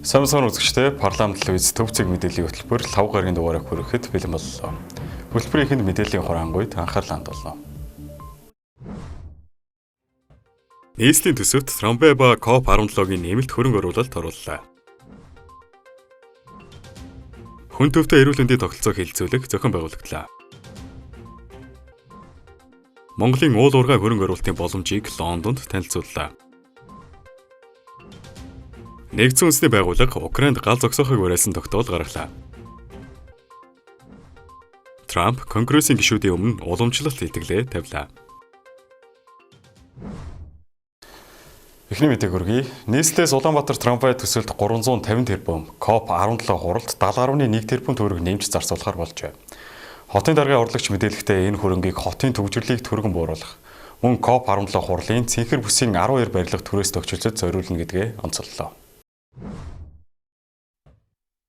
Сайн сайн үзэгчдээ, парламент телевиз төв цэг мэдээллийн хөтөлбөр лав гарагийн дугаарыг хүрэхэд бэлэн боллоо. Хөтөлбөрийн эхэнд мэдээллийн хураангуйд анхаарлаа хандуулна. Нийслэлийн төсөвт Трамбе ба COP17-гийн нэмэлт хөрөнгө оруулалт орууллаа. Хүн төвтэй эрүүл мэндийн тогтолцоог хэлэлцүүлэх зохион байгуулагдлаа. Монголын уул уурхай хөрөнгө оруулалтын боломжийг Лондонд танилцууллаа. Нэгдсэн үндэсний байгууллага Украинд гал зогсоохыг уриалсан тогтоол гаргалаа. Трамп Конгрессийн гишүүдийн өмнө уламжлалт итгэлээ тавилаа. Эхний мэдээг хүргэе. Нийслэлээс Улаанбаатар трамвай төсөлд 350 тэрбум, COP17 хуралд 70.1 тэрбум төгрөг нэмж зарцуулахар болжээ. Хотын даргын урлагч мэдээлэхдээ энэ хөрөнгийг хотын төвжирлийг түргэн бууруулах, мөн COP17 хурлын цэнхэр бүсийн 12 барилга түрээс тохиолдолд зориулна гэдгээ онцоллоо.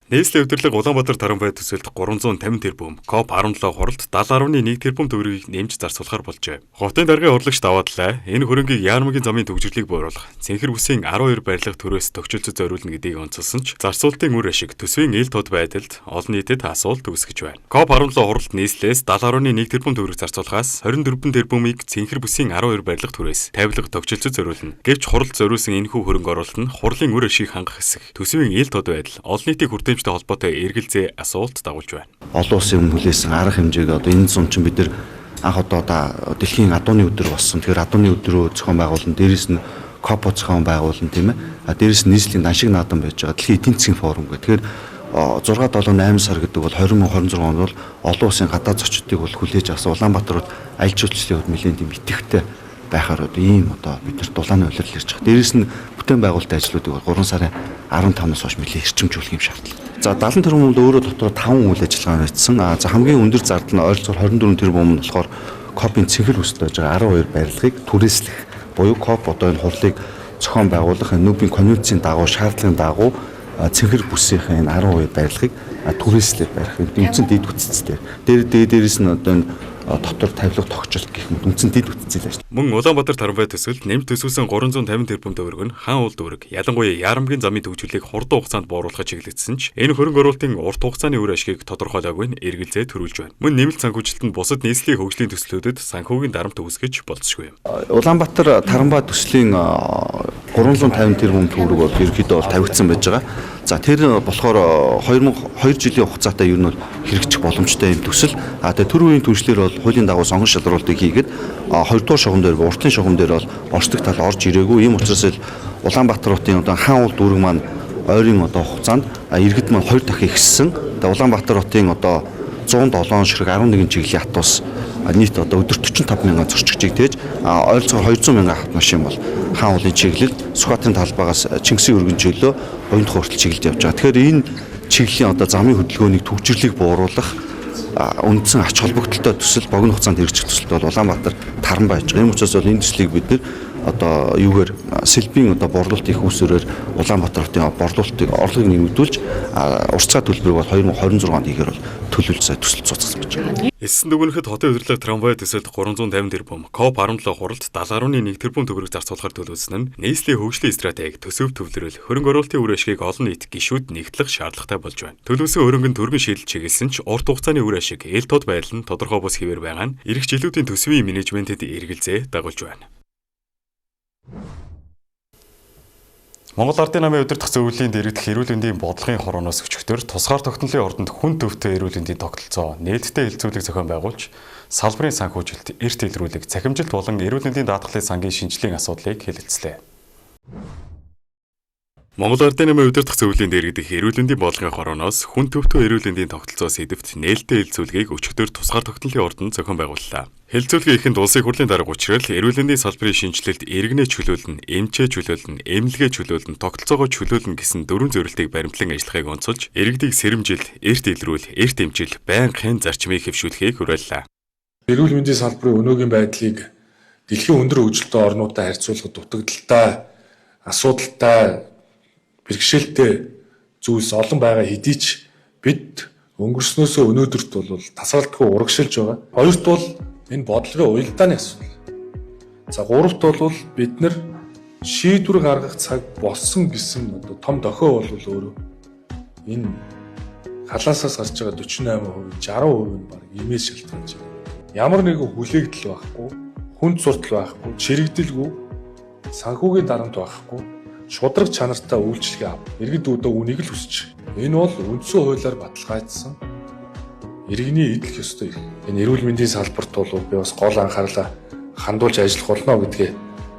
Нийслэлийн удирдлага Улаанбаатар трамвай төсөлд 350 тэрбум, COP17 хуралд 70.1 тэрбум төгрөгийг нэмж зарцуулахар болжээ. Хотын даргын урлагч даваа талаа энэ хөрөнгийг Яармагийн замын төвжирлийг бууруулах, цэнхэр бүсийн 12 барилга түрээс тохиолдолд зориулна гэдгийг онцолсон ч зарцуулалтын үр ашиг төсвийн ил тод байдалд олон нийтэд асуулт үүсгэж байна. COP17 хуралд нийслэлээс 70.1 тэрбум төгрөг зарцуулахаас 24 тэрбумыг цэнхэр бүсийн 12 барилга түрээс тавилга тохиолдолд зориулна. Гэвч хуралд зориулсан энэхүү хөрөнгө оруулалт нь хурлын үр ашгийг хангах хэсэг, төсвийн ил тод байдал, олон нийтийн хүртээмжтэй холбоотой эргэлзээ асуулт дагуулж байна. Олон улсын өмнө хүлээсэн арга хэмжээг одоо энэ зун чинь бид нар анх одоо дэлхийн адууны өдөр болсон. Тэгэхээр адууны өдрөө зохион байгуулна. Дээрээс нь КОП зохион байгуулна, тийм ээ. А дээрээс нь нийслэлийн даншиг наадам байж байгаа. Дэлхийн эдийн засгийн форум гэх. Тэгэхээр 6 7 8 сар гэдэг бол 2026 онд бол олон улсын гадаад зочдыг бол хүлээж авсан Улаанбаатарт аялал жуулчлалын хувьд нэлээд тийм идэвхтэй байхаар одоо ийм одоо бид нарт дулааны улирал ирж байгаа. Дээрээс нь бүтээн байгуулалтын ажлуудыг бол 3 сарын 15-наас хойш нэлээд эрчимжүүлэх юм шаардлага. За 70 тэрбум бол өөрөө дотор 5 үйл ажиллагаа хийсэн. За хамгийн өндөр зардал нь ойролцоогоор 24 тэрбум нь болохоор КОП-ын цэнхэр бүсэд байж байгаа 12 барилгыг түрээслэх буюу КОП одоо энэ хурлыг зохион байгуулах нүүбийн конвенцийн дагуу шаардлагын дагуу цэнхэр бүсийнхээ энэ 12 барилгыг түрээслээд барих. Үндсэн дэд бүтцтэй. Дээр дээрээс нь одоо энэ дотор тавилга тогтчлт гэх мэт үндсэн дэд бүтцэл ажил. Мөн Улаанбаатар трамвай төсөлд нэмж төсөвсөн 350 тэрбум төгрөг нь хаан уул дүүрэг, ялангуяа Ярамгийн замын төвжирлийг хурдан хугацаанд бууруулахад чиглэгдсэн ч энэ хөрөнгө оруулалтын урт хугацааны үр ашгийг тодорхойлоогүй нь эргэлзээ төрүүлж байна. Мөн нэмэлт санхүүжилт нь бусад нийслэлийн хөгжлийн төслүүдэд санхүүгийн дарамт үүсгэж болзошгүй юм. Улаанбаатар трамвай төслийн 350 тэрбум төгрөг бол ерөнхийдөө бол тавигдсан байж байгаа. За тэр болохоор 2002 жилийн хугацаатай ер нь бол хэрэгжих боломжтой юм төсөл. А тэгээ төр үеийн түншлэр бол хуулийн дагуу сонгон шалруултыг хийгээд 2 дугаар шугам дээр, уртын шугам дээр бол оршдог тал орж ирээгүй. Ийм учраас л Улаанбаатар хотын одоо хаан уул дүүрэг маань ойрын одоо хугацаанд иргэд маань 2 дахин ихссэн. Тэгээ Улаанбаатар хотын одоо 107 ширхэг 11 чиглэлийн атус нийт одоо өдөрт 45 мянган зорчигчийг тээж ойролцоогоор 200 мянган автомашин бол хаан уулын чиглэл Сүхбаатарын талбайгаас Чингисийн өргөн чиглэлөө Буяндах хүртэл чиглэлд явж байгаа. Тэгэхээр энэ чиглэлийн одоо замын хөдөлгөөнийг төвжирлийг бууруулах үндсэн ач холбогдолтой төсөл богино хугацаанд хэрэгжих төсөлд бол Улаанбаатар таран байж байгаа. Энэ учраас бол энэ төслийг бид нэр одоо юугээр сэлбийн одоо борлуулалт их усөрөөр Улаанбаатар хотын борлуулалтыг орлогыг нэмэгдүүлж уртцгаа төлбөрийг бол 2026 онд хийхээр бол төлөвлөж төсөл цуцсан байж байгаа. Эссэн дүгнэхэд хотын удирдлага трамвай төсөлд 350 тэрбум, COP17 хуралд 70.1 тэрбум төгрөг зарцуулахар төлөвлөсөн нь нийслэлийн хөгжлийн стратеги, төсөв төвлөрөл, хөрөнгө оруулалтын үр ашгийг олон нийт гишүүд нэгтлэх шаардлагатай болж байна. Төлөвлөсөн хөрөнгө нь түргэн шийдэл чиглэсэн ч урт хугацааны үр ашиг, эл тод байдал нь тодорхой бус хэвээр байгаа нь ирэх жилүүдийн төсвийн менежментэд эргэлзээ дагуулж байна. Монгол Ардын намын удирдах зөвлөлийн дэргэдэх эрүүл мэндийн бодлогын хорооноос өчигдөр тусгаар тогтнолын ордонд хүн төвтэй эрүүл мэндийн тогтолцоо нээлттэй хэлэлцүүлэг зохион байгуулж салбарын санхүүжилт, эрт илрүүлэг, цахимжилт болон эрүүл мэндийн даатгалын сангийн шинжлэлийн асуудлыг хэлэлцлээ. Монгол Ардын намын удирдах зөвлөлийн дэргэдэх эрүүл мэндийн бодлогын хорооноос хүн төвтэй эрүүл мэндийн тогтолцоо сэдэвт нээлттэй хэлэлцүүлгийг өчигдөр тусгаар тогтнолын ордонд зохион байгууллаа. Хэлэлцүүлгийн эхэнд улсын хурлын дарга учрал эрүүл мэндийн салбарын шинжилэлд иргэнээ чөлөөлнө, эмчээ чөлөөлнө, эмнэлгээ чөлөөлнө, тогтолцоогоо чөлөөлнө гэсэн дөрвөн зорилтыг баримтлан ажиллахыг онцолж, иргэдийг сэрэмжил, эрт илрүүл, эрт эмчил, байнга хэн зарчмыг хэвшүүлэхийг уриаллаа. Эрүүл мэндийн салбарын өнөөгийн байдлыг дэлхийн өндөр хөгжилтэй орнуудтай харьцуулахад дутагдaltaй, асуудалтай, бэрхшээлтэй зүйлс олон байгаа хэдий ч бид өнгөрснөөсөө өнөөдөрт бол тасралтгүй урагшилж байгаа. Хоёрт бол энэ бодлогын уялдааны асуудал. За гуравт бол бид нар Шийдвэр гаргах цаг болсон гэсэн одоо том дохио бол өөрөө энэ халаасаас гарч байгаа 48%, 60% нь баг имээс шалтгаалж байгаа. Ямар нэгэн хүлээгдэл байхгүй, хүнд суртал байхгүй, чирэгдэлгүй, санхүүгийн дарамт байхгүй, шударга чанартай үйлчилгээ ав. Иргэд одоо үнийг л хүсэж. Энэ бол үндсэн хуулиар баталгаажсан иргэний эдлэх ёстой эрх. Энэ эрүүл мэндийн салбарт бол би бас гол анхаарлаа хандуулж ажиллах болно гэдгээ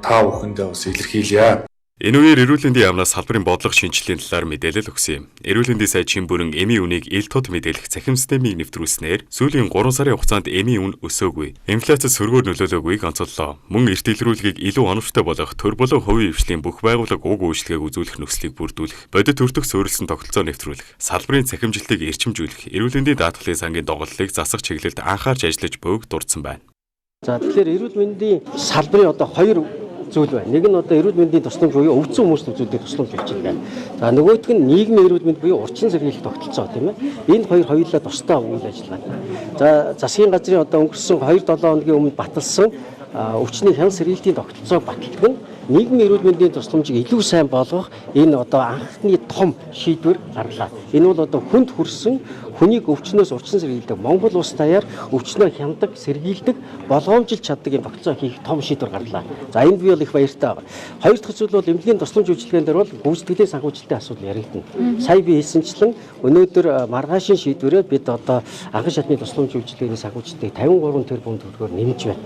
та бүхэндээ бас илэрхийлье. Энэ үеэр эрүүл мэндийн яамнаас салбарын бодлого шинжилгээний талаар мэдээлэл өгсөн юм. Эрүүл мэндийн сайд шин бүрэн эмийн үнийг ил тод мэдээлэх цахим системийг нэвтрүүлснээр сүүлийн 3 сарын хугацаанд эмийн үн өсөөгүй, инфляцид сөргөөр нөлөөлөөгүйг онцоллоо. Мөн эрт илрүүлгийг илүү оновчтой болгох, төр болон хувийн хвшлийн бүх байгууллага уг үйлчилгээг үзүүлэх нөхцөлийг бүрдүүлэх, бодит өртөх суурилсан тогтолцоо нэвтрүүлэх, салбарын цахимжилтыг эрчимжүүлэх, эрүүл мэндийн даатгалын сангийн доголдолыг засах чиглэлд анхаарч ажиллаж буйг дурдсан байна. За, тэгэхээр эрүүл мэндийн салбарын одоо хоёр зүйл байна. Нэг нь одоо эрүүл мэндийн тусламж буюу өвдсөн хүмүүст үзүүлдэг тусламж үйлчилгээ. За, нөгөөх нь нийгмийн эрүүл мэнд буюу урьдчилан сэргийлэх тогтолцоо, тийм ээ. Энэ хоёр хоёулаа тусдаа үйл ажиллагаа. За, засгийн газрын одоо өнгөрсөн 2-7 хоногийн өмнө баталсан өвчний хяналт сэргийлтийн тогтолцоог баталдаг нь нийгмийн эрүүл мэндийн тусламжийг илүү сайн болгох энэ одоо анхны том шийдвэр гарлаа. Энэ бол одоо хүнд хүрсэн хүнийг өвчнөөс урьдчилан сэргийлдэг, Монгол улс даяар өвчнөө хянадаг, сэргийлдэг, болгоомжилж чаддаг юм тогтолцоо хийх том шийдвэр гарлаа. За, энд би бол их баяртай байгаа. Хоёр дахь зүйл бол эмнэлгийн тусламж үйлчилгээн дээр бол гүйцэтгэлийн санхүүжилтийн асуудал яригдана. Сая би хэлсэнчлэн өнөөдөр маргаашийн шийдвэрээр бид одоо анхан шатны тусламж үйлчилгээний санхүүжилтийг 53 тэрбум төгрөгөөр нэмж байна.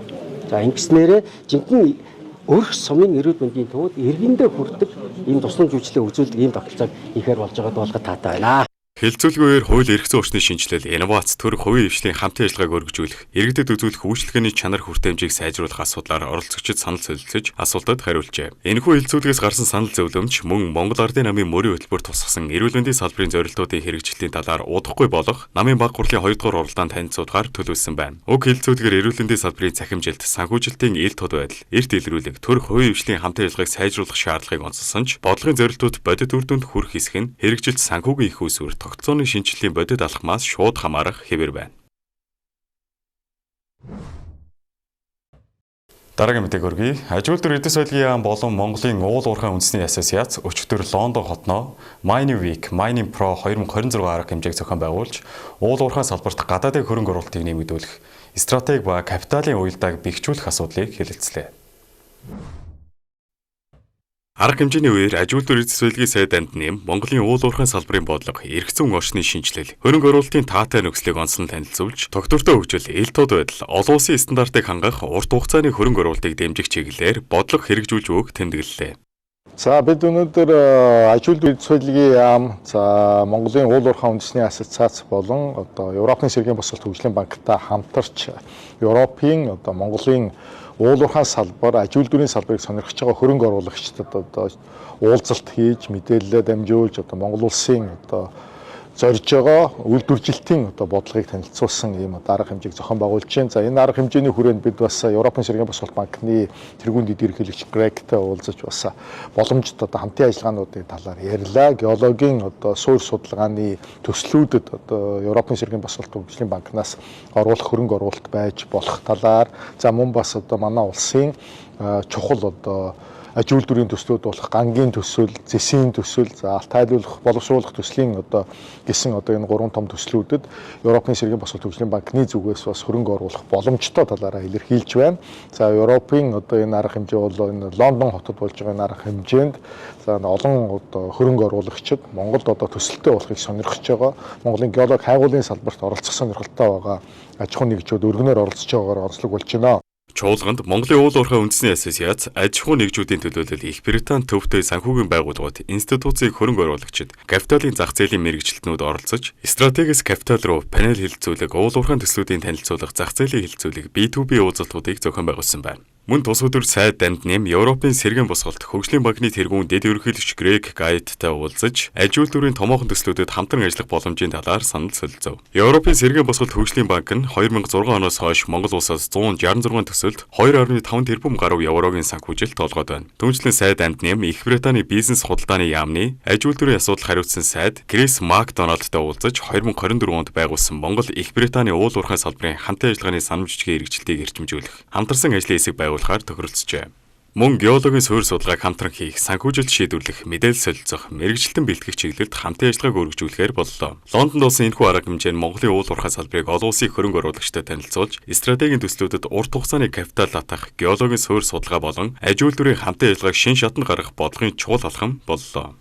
За, ингэснээрээ жинхэнэ өрх сумын эрүүл мэндийн төвд иргэндээ хүрдэг ийм тусламж үйлчилгээ үзүүлдэг ийм тогтолцоог хийхээр болж байгаад болгоход таатай байна. Хэлэлцүүлгийн үеэр хууль эрх зүйн орчны шинжилэл, инновац, төр хувийн хвшлийн хамтын ажиллагааг өргөжүүлэх, иргэдэд үзүүлэх үйлчилгээний чанар хүртээмжийг сайжруулах асуудлаар оролцогчид санал солилцож, асуултад хариулжээ. Энэхүү хэлэлцүүлгээс гарсан санал зөвлөмж мөн Монгол Ардын намын мөрийн хөтөлбөр тусгасан эрүүл мэндийн салбарын зорилтуудын хэрэгжлийн талаар удахгүй болох намын баг хурлын 2 дугаар уралдаанд танилцуулахаар төлөвлөсөн байна. Уг хэлэлцүүлгээр эрүүл мэндийн салбарын цахимжилт, санхүүжилтийн ил тод байдал, эрт илрүүлэг, төр хувийн хвшлийн хамтын ажиллагааг сайжруулах шаардлагыг онцолсон ч бодлогын зорилтууд бодит үр дүнд хүрэх хэсэг нь хэрэгжилт санхүүгийн их усүр тогтолцооны шинжилгээний бодит алхмаас шууд хамаарах хэвээр байна. Дараагийн мэдээг өргөе. Аж үйлдвэр эдис соёлын яам болон Монголын уул уурхай үндэсний ассоциац өчигдөр Лондон хотноо Mining Week, Mining Pro 2026 арга хэмжээг зохион байгуулж, уул уурхай салбарт гадаадын хөрөнгө оруулалтыг нэмэгдүүлэх, стратеги ба капиталын уялдааг бэхжүүлэх асуудлыг хэлэлцлээ. Арга хэмжээний үеэр аж үйлдвэр эзэс соёлын сайд амд нэм Монголын уул уурхайн салбарын бодлого, эрх зүйн орчны шинжилэл, хөрөнгө оруулалтын таатай нөхцөлийг онцлон танилцуулж, тогтвортой хөгжил, ил тод байдал, олон улсын стандартыг хангах урт хугацааны хөрөнгө оруулалтыг дэмжих чиглэлээр бодлого хэрэгжүүлж өгөх тэмдэглэлээ. За, бид өнөөдөр аж үйлдвэр эзэс соёлын яам, за Монголын уул уурхайн үндэсний ассоциац болон одоо Европын сэргээн босголт хөгжлийн банктай хамтарч Европын одоо Монголын уул уурхайн салбар, аж үйлдвэрийн салбарыг сонирхож байгаа хөрөнгө оруулагчдад одоо уулзалт хийж, мэдээлэлээ дамжуулж одоо Монгол улсын одоо зорж байгаа үйлдвэржилтийн одоо бодлогыг танилцуулсан ийм одоо арга хэмжээг зохион байгуулж байна. За, энэ арга хэмжээний хүрээнд бид бас Европын сэргээн босголт банкны тэргуун дэд ерөнхийлөгч Грегтэй уулзаж бас боломжит одоо хамтын ажиллагаануудын талаар ярьлаа. Геологийн одоо суур судалгааны төслүүдэд одоо Европын сэргээн босголт хөгжлийн банкнаас оруулах хөрөнгө оруулалт байж болох талаар, за мөн бас одоо манай улсын чухал одоо аж үйлдвэрийн төслүүд болох гангийн төсөл, зэсийн төсөл, за алт тайлуулах, боловсруулах төслийн одоо гэсэн одоо энэ гурван том төслүүдэд Европын сэргээн босголт хөгжлийн банкны зүгээс бас хөрөнгө оруулах боломжтой талаараа илэрхийлж байна. За, Европын одоо энэ арга хэмжээ бол энэ Лондон хотод болж байгаа энэ арга хэмжээнд за олон одоо хөрөнгө оруулагчид Монголд одоо төсөлттэй болохыг сонирхож байгаа. Монголын геолог хайгуулын салбарт оролцох сонирхолтой байгаа аж ахуйн нэгжүүд өргөнөөр оролцож байгаагаар онцлог болж байна. Чуулганд Монголын уул уурхай үндэсний ассоциац, аж ахуйн нэгжүүдийн төлөөлөл, Их Британи төвтэй санхүүгийн байгууллагууд, институцийн хөрөнгө оруулагчид, капиталын зах зээлийн мэргэжилтнүүд оролцож, стратегис капитал руу панел хэлэлцүүлэг, уул уурхайн төслүүдийн танилцуулга, зах зээлийн хэлэлцүүлэг, B2B уулзалтуудыг зохион байгуулсан байна. Мөн тус өдөр сайд данд нэм Европын сэргээн босголт хөгжлийн банкны тэргуун дэд ерөнхийлөгч Грег Гайттай уулзаж, аж үйлдвэрийн томоохон төслүүдэд хамтран ажиллах боломжийн талаар санал солилцов. Европын сэргээн босголт хөгжлийн банк нь 2006 оноос хойш Монгол улсаас 166 төсөлд 2.5 тэрбум гаруй еврогийн санхүүжилт олгоод байна. Түүнчлэн сайд амд нэм Их Британий бизнес худалдааны яамны аж үйлдвэрийн асуудал хариуцсан сайд Крис Макдоналдтай уулзаж 2024 онд байгуулсан Монгол Их Британий уул уурхай салбарын хамтын ажиллагааны санамж жижигэн хэрэгжилтийг эрчимжүүлэх хамтарсан ажлын хэсэг байгуулахаар тохиролцжээ. Мөн геологийн суурь судалгааг хамтран хийх, санхүүжилт шийдвэрлэх, мэдээлэл солилцох, мэргэжилтэн бэлтгэх чиглэлд хамтын ажиллагааг өргөжүүлэхээр боллоо. Лондонд болсон энэхүү арга хэмжээ нь Монголын уул уурхай салбарыг олон улсын хөрөнгө оруулагчтай танилцуулж, стратегийн төслүүдэд урт хугацааны капитал татах, геологийн суурь судалгаа болон аж үйлдвэрийн хамтын ажиллагааг шинэ шатанд гаргах бодлогын чухал алхам боллоо.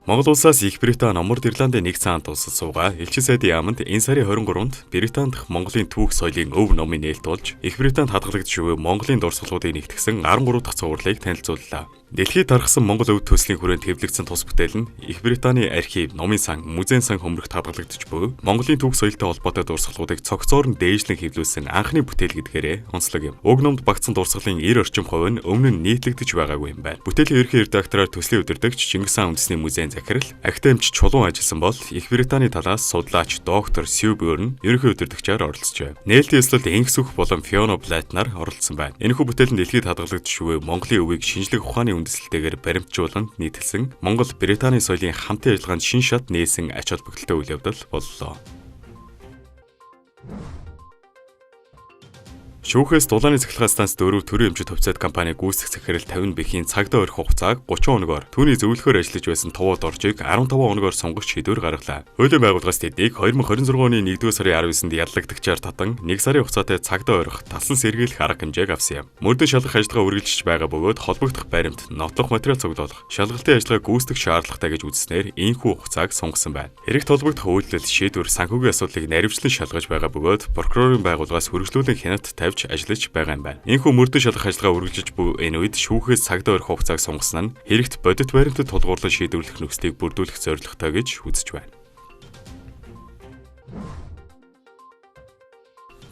Монгол улсаас Их Британи, Номорд Ирландын нэгдсэн хамт улсад суугаа элчин сайдын яаманд энэ сарын 23-нд Британи дахь Монголын түүх соёлын өв номын нээлт болж Их Британид хадгалагдж буй Монголын дурсгалуудыг нэгтгэсэн 13 дахь цувралыг танилцууллаа. Дэлхийд тархсан Монгол өв төслийн хүрээнд хэвлэгдсэн тус бүтээл нь Их Британий архив, номын сан, музейн сан хөмрөгт хадгалагдж буй Монголын түүх соёлтой холбоотой дурсгалуудыг цогцоор нь дээжлэн хэвлүүлсэн анхны бүтээл гэдгээрээ онцлог юм. Уг номд багтсан дурсгалын 90 орчим хувь нь өмнө нь нийтлэгдэж байгаагүй юм байна. Бүтээлийн ерөнхий редактороор төслийн удирдагч Чингис хаан үндэсний музейн захирал академич Чулуун ажилласан бол Их Британий талаас судлаач доктор Сью Бёрн ерөнхий удирдагчаар оролцжээ. Нээлтийн ёслолд Инх Сүх болон Фиона Блатнаар оролцсон байна. Энэхүү бүтээл нь дэлхийд хадгалагдж буй Монголын өвийг шинжлэх ухааны үндэслэлтэйгээр баримтжуулан нийтэлсэн Монгол Британий соёлын хамтын ажиллагаанд шин шат нээсэн ач холбогдолтой үйл явдал боллоо. Шүүхээс дулааны цахилгаан станц 4 төрийн эмчит хувьцаат компани гүйцэтгэх захирал 50 бэхийн цагдаа орхих хугацааг 30 хоногоор түүний зөвлөхөөр ажиллаж байсан Тувуу Доржийг 15 хоногоор сунгах шийдвэр гаргалаа. Хуулийн байгууллагаас тэднийг 2026 оны 1-р сарын 19-нд яллагдагчаар татан 1 сарын хугацаатай цагдаа орхих, талсан сэргийлэх арга хэмжээг авсан юм. Мөрдөн шалгах ажиллагаа үргэлжлэж байгаа бөгөөд холбогдох баримт, нотлох материал цуглуулах, шалгалтын ажиллагааг гүйцэтгэх шаардлагатай гэж үзснээр ийхүү хугацааг сунгасан байна. Эрэгт холбогдох үйлдэл, шийдвэр, санхүүгийн асуудлыг наривчлан шалгаж байгаа бөгөөд прокурорын байгууллагаас үргэлжлүүлэн хяналт тавьж ажиллаж байгаа юм байна. Энэхүү мөрдөн шалгах ажиллагаа үргэлжиж буй энэ үед шүүхээс цагдаа орхих хугацааг сунгасан нь хэрэгт бодит баримтад тулгуурлан шийдвэрлэх нөхцөлийг бүрдүүлэх зорилготой гэж үзэж байна.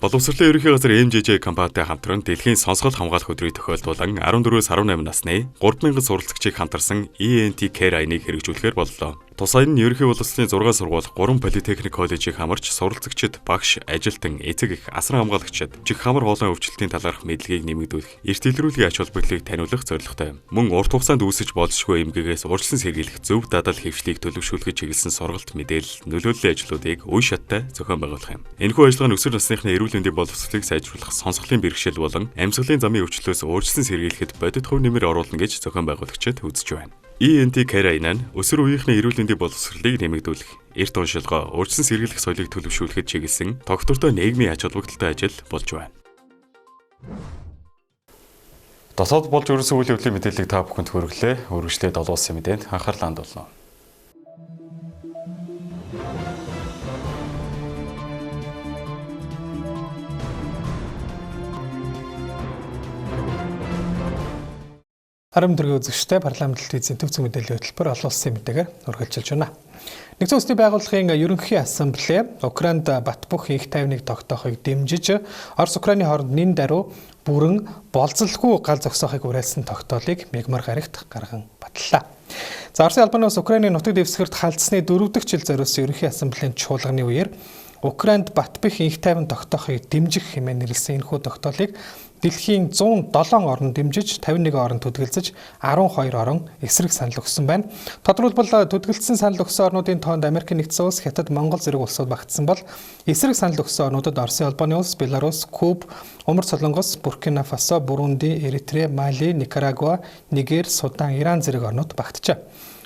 Боловсролын ерөнхий газар MJJ компанитай хамтран дэлхийн сонсгол хамгаалах өдрийг тохиолдуулан 14-өөс 18 насны 3000 суралцагчийг хамтарсан ENT Care аяны хэрэгжүүлэхээр боллоо. Тус аян нь ерөнхий боловсролын 6 сургууль, 3 политехник коллежийг хамарч суралцагчид, багш, ажилтан, эцэг эх, асран хамгаалагчид чих хамар хоолойн өвчлөлтийн талаарх мэдлэгийг нэмэгдүүлэх, эрт илрүүлгийн ач холбогдлыг таниулах зорилготой юм. Мөн урт хугацаанд үүсэж болзошгүй эмгэгээс урьдчилан сэргийлэх зөв дадал хэвшлийг төлөвшүүлэхэд чиглэсэн сургалт, мэдээлэл, нөлөөллийн ажлуудыг үе шаттай зохион байгуулах юм. Энэхүү ажиллагаа нь өсвөр насныхны эрүүл мэндийн боловсролыг сайжруулах, сонсголын бэрхшээл болон амьсгалын замын өвчлөлөөс урьдчилан сэргийлэхэд бодит хувь нэмэр оруулна гэж зохион байгуулагчид үзэж байна. ENT Care аян нь өсвөр үеийнхний эрүүл мэндийн боловсролыг нэмэгдүүлэх, эрт уншилгоо, урьдчилан сэргийлэх соёлыг төлөвшүүлэхэд чиглэсэн тогтвортой нийгмийн ач холбогдолтой ажил болж байна. Дотоод болж өрнөсөн үйл явдлын мэдээллийг та бүхэнд хүргэлээ. Үргэлжлээд олон улсын мэдээнд анхаарлаа хандуулна. Арам дөргийн үзэгчтэй парламент телевизийн төв зүйн мэдээллийн хөтөлбөр олон улсын мэдээгээр үргэлжилж байна. Нэгдсэн үндэсний байгууллагын ерөнхий ассамблей Украинд бат бөх инх тайвныг тогтоохыг дэмжиж, Орос Украины хооронд нэн даруй бүрэн болзолгүй гал зогсоохыг уриалсан тогтоолыг мягмар гарагт гарган баталлаа. За Оросын албаны ус Украины нутаг дэвсгэрт халдсны 4 дахь жил зориулсан ерөнхий ассамблеийн чуулганы үеэр Украинд бат бэх инх тайван тогтоохыг дэмжих хэмээн нэрлэсэн энэхүү тогтоолыг дэлхийн 107 орн дэмжиж, 51 орн түдгэлзэж, 12 орн эсрэг санал өгсөн байна. Тодорхойлбол түдгэлдсэн санал өгсөн орнуудын тоонд Америк нэгдсэн улс, Хятад, Монгол зэрэг улсууд багтсан бол эсрэг санал өгсөн орнуудад Оросын холбооны улс, Беларусь, Куб, Умар Солонгос, Буркина Фасо, Бурунди, Эритре, Мали, Никарагуа, Нигер, Судан, Иран зэрэг орнууд багтжээ.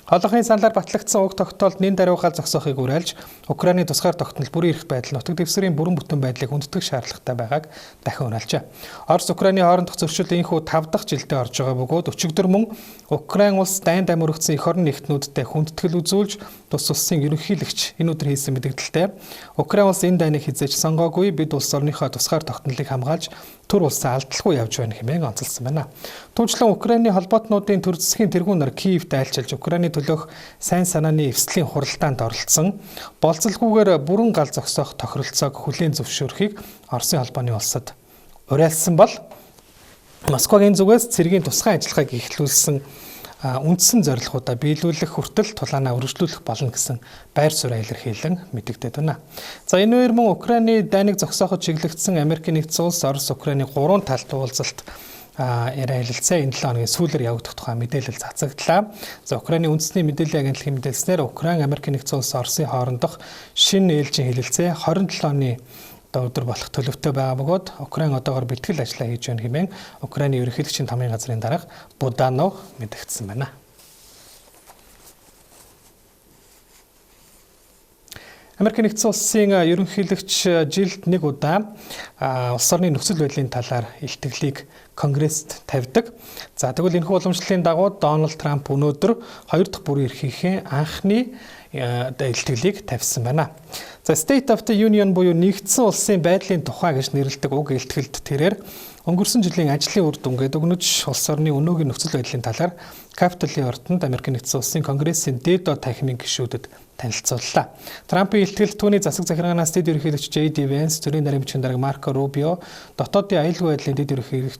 Холоохын саналаар батлагдсан уг тогтоолд нэн даруй гал зогсоохыг уриалж, Украины тусгаар тогтнол бүрийн эрх байдал, нутаг дэвсгэрийн бүрэн бүтэн байдлыг хүндэтгэх шаардлагатай байгааг дахин уриалжээ. Орос Украины хоорондох зөрчил энэхүү 5 дахь жилдээ орж байгаа бөгөөд өчигдөр мөн Украин улс дайн дамирөгдсөн эх орон нэгтнүүдтэй хүндэтгэл үзүүлж, тус улсын ерөнхийлөгч энэ өдөр хийсэн мэдээлэлтэй Украин улс энэ дайныг хизээж сонгоогүй, бид улс орныхоо тусгаар тогтнолыг хамгаалж төр улсаа алдалгүй явж байна хэмээн онцолсон байна. Түүнчлэн Украины холбоотнуудын төр засгийн тэргүүн нар Киевд айлчилж Украины төлөөх сайн санааны эвслийн хуралдаанд оролцсон болцолгүйгээр бүрэн гал зогсоох тохиролцоог хүлээн зөвшөөрөхийг Оросын холбооны улсад уриалсан бол Москвагийн зүгээс цэргийн тусгай ажиллагааг эхлүүлсэн үндсэн зорилгоудаа биелүүлэх хүртэл тулаанаа үргэлжлүүлэх болно гэсэн байр суурь илэрхийлэн мэдэгдээд байна. За энэ үеэр мөн Украины дайныг зогсооход чиглэгдсэн Америкийн нэгдсэн улс, Орос, Украины гурван талт уулзалт яриа хэлэлцээ энэ 7 хоногийн сүүлээр явагдах тухай мэдээлэл цацагдлаа. За Украины үндэсний мэдээллийн агентлагийн мэдээлснээр Украин, Америкийн нэгдсэн улс, Оросын хоорондох шинэ ээлжийн хэлэлцээ 27 оны одоо өдөр болох төлөвтэй байгаа бөгөөд Украин одоогор бэлтгэл ажлаа хийж байна хэмээн Украины ерөнхийлөгчийн тамгын газрын дарга Буданов мэдэгдсэн байна. Америк нэгдсэн улсын ерөнхийлөгч жилд нэг удаа улс орны нөхцөл байдлын талаар илтгэлийг Конгресст тавьдаг. За тэгвэл энэхүү уламжлалын дагуу Дональд Трамп өнөөдөр хоёр дахь бүрийн эрхийнхээ анхны илтгэлийг тавьсан байна. За State of the Union буюу нэгдсэн улсын байдлын тухай гэж нэрлэдэг уг илтгэлд тэрээр өнгөрсөн жилийн ажлын үр дүнгээ дүгнэж улс орны өнөөгийн нөхцөл байдлын талаар Капитолийн ордонд Америк нэгдсэн улсын Конгрессийн дээд доод танхимын гишүүдэд танилцууллаа. Трампын илтгэл түүний засаг захиргаанаас дэд ерөнхийлөгч J.D. Vance, төрийн нарийн бичгийн дарга Марко Рубио, дотоодын аюулгүй байдлын дэд ерөнхийлөгч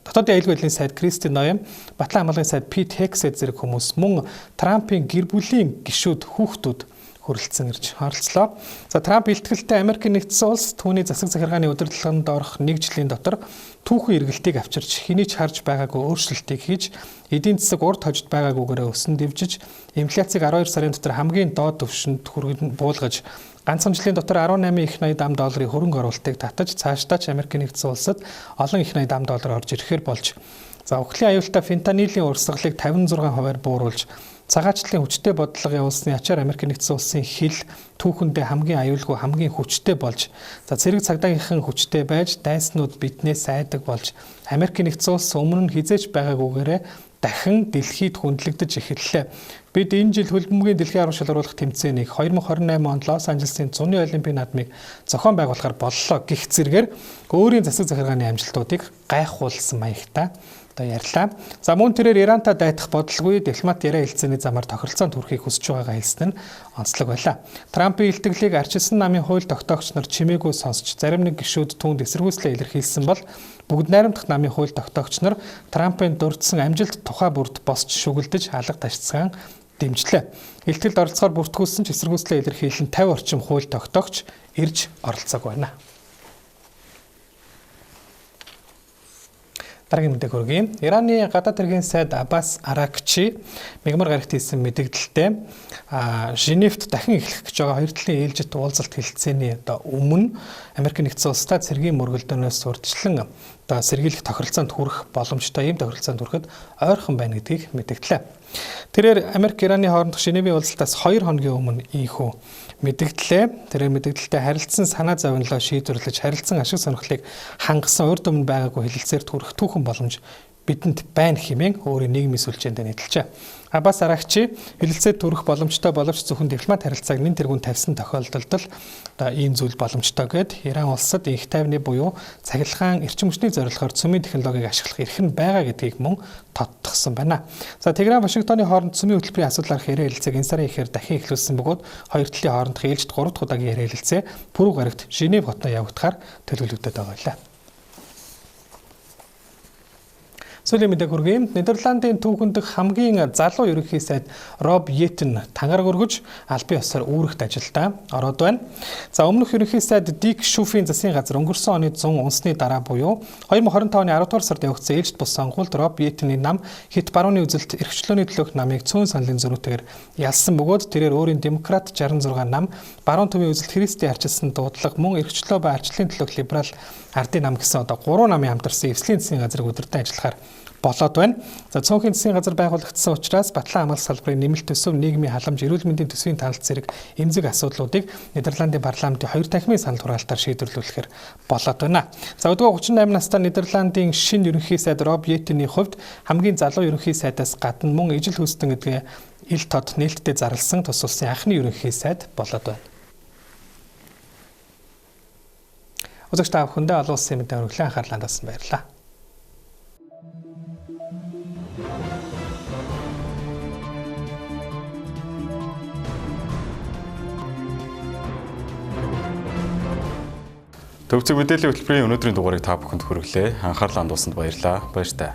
дотоодын аюулгүй байдлын сайд Кристи Ноем, Батлан хамгааллын сайд Пит Хексет зэрэг хүмүүс мөн Трампын гэр бүлийн гишүүд хүүхдүүд хүрэлцэн ирж оролцлоо. За Трамп илтгэлтэй Америк нэгдсэн улс түүний засаг захиргааны удирдлаганд орох нэг жилийн дотор түүхэн эргэлтийг авчирч хэний ч харж байгаагүй өөрчлөлтийг хийж эдийн засаг урд хожид байгаагүйгээрээ өсөн дэвжиж инфляцийг 12 сарын дотор хамгийн доод түвшинд хүргэн буулгаж ганцхан жилийн дотор 18 их 80 ам долларын хөрөнгө оруулалтыг татаж цаашдаа ч Америк нэгдсэн улсад олон их 80 ам доллар орж ирэхээр болж за үхлийн аюултай фентанилийн урсгалыг 56%-аар бууруулж цагаачлалын хүчтэй бодлого явуулсны ачаар Америк нэгдсэн улсын хил түүхэндээ хамгийн аюулгүй хамгийн хүчтэй болж за цэрэг цагдаагийнхан хүчтэй байж дайснууд биднээс айдаг болж Америк нэгдсэн улс өмнө нь хизээч байгаагүйгээрээ дахин дэлхийд хүндлэгдэж эхэллээ. Бид энэ жил хөлбөмбөгийн дэлхийн арван шалгаруулах тэмцээнийг 2028 онд Лос Анжелесийн зуны олимпийн наадмыг зохион байгуулахар боллоо гэх зэрэгээр өөрийн засаг захиргааны амжилтуудыг гайхуулсан маягтай одоо ярьлаа. За мөн тэрээр Ирантай дайтах бодолгүй дипломат яриа хэлцээний замаар тохиролцоонд хүрэхийг хүсэж байгаагаа хэлсэн нь онцлог байлаа. Трампын илтгэлийг арчилсан намын хууль тогтоогч нар чимээгүй сонсч зарим нэг гишүүд түүнд эсэргүүцлээ илэрхийлсэн бол бүгд найрамдах намын хууль тогтоогч нар Трампын дурдсан амжилт тухай бүрд босч шүгэлдэж алга ташцгаан дэмжлээ. Илтгэлд оролцохоор бүртгүүлсэн ч эсэргүүцлээ илэрхийлэн 50 орчим хууль тогтоогч ирж оролцоог байна. Дараагийн мэдээг хүргэе. Ираны гадаад хэргийн сайд Аббас Аракчи мягмар гарагт хийсэн мэдэгдэлтэй Женевт дахин эхлэх гэж байгаа хоёр талын ээлжит уулзалт хэлэлцээний одоо өмнө Америк нэгдсэн улстай цэргийн мөргөлдөөнөөс урьдчилан одоо сэргийлэх тохиролцоонд хүрэх боломжтой ийм тохиролцоонд хүрэхэд ойрхон байна гэдгийг мэдэгдлээ. Тэрээр Америк Ираны хоорондох Женевийн уулзалтаас 2 хоногийн өмнө ийхүү мэдэгдлээ. Тэрээр мэдэгдэлтэй харилцан санаа зовнилоо шийдвэрлэж харилцан ашиг сонирхлыг хангасан урд өмнө байгаагүй хэлэлцээрт хүрэх түүхэн боломж бидэнд байна хэмээн өөрийн нийгмийн сүлжээнд нийтэлжээ. Аббас Аракчи хэлэлцээд төрөх боломжтой боловч зөвхөн дипломат харилцааг нэн тэргүүн тавьсан тохиолдолд л одоо ийм зүйл боломжтой гэд Иран улсад инх тайвны буюу цахилгаан эрчим хүчний зорилгоор цөмийн технологиг ашиглах эрх нь байгаа гэдгийг мөн тодтогсон байна. За Тегеран Вашингтоны хооронд цөмийн хөтөлбөрийн асуудал арах яриа хэлэлцээг энэ сарын ихээр дахин эхлүүлсэн бөгөөд хоёр талын хоорондох ээлжид 3 дахь удаагийн яриа хэлэлцээ пүрэв гарагт Женев хотноо явагдахаар төлөвлөгдөд байгаа билээ. Сүүлийн мэдээг хүргэе. Нидерландын түүхэн дэх хамгийн залуу ерөнхий сайд Роб Йетен тангараг өргөж албан ёсоор үүрэгт ажилдаа ороод байна. За өмнөх ерөнхий сайд Дик Шуфийн засгийн газар өнгөрсөн оны 100 унсны дараа буюу 2025 оны 10 дугаар сард явагдсан ээлжит бус сонгуульд Роб Йетений нам хэт барууны үзэлт эрхчлөөний төлөөх намыг цөөн саналын зөрүүтэйгээр ялсан бөгөөд тэрээр өөрийн демократ 66 нам, баруун төвийн үзэлт Христийн арчилсан дуудлага мөн эрхчлөө ба арчлалын төлөөх либерал ардын нам гэсэн одоо 3 намын хамтарсан эвслийн засгийн газрыг удирдан ажиллахаар болоод байна. За цөөнхийн засгийн газар байгуулагдсан учраас Батлан хамгаалах салбарын нэмэлт төсөв, нийгмийн халамж, эрүүл мэндийн төсвийн талд зэрэг эмзэг асуудлуудыг Нидерландын парламентын хоёр танхимын санал хураалтаар шийдвэрлүүлэхээр болоод байна. За өдгөө 38 настай Нидерландын шинэ ерөнхий сайд Роб Йетений хувьд хамгийн залуу ерөнхий сайдаас гадна мөн ижил хүйстэн гэдгээ ил тод нээлттэй зарласан тус улсын анхны ерөнхий сайд болоод байна. Үзэгч та бүхэндээ олон улсын мэдээ хүргэлээ анхаарлаа хандуулсан баярлалаа. Төвцөг мэдээллийн хөтөлбөрийн өнөөдрийн дугаарыг та бүхэнд хүргэлээ. Анхаарлаа хандуулсанд баярлалаа. Баяртай.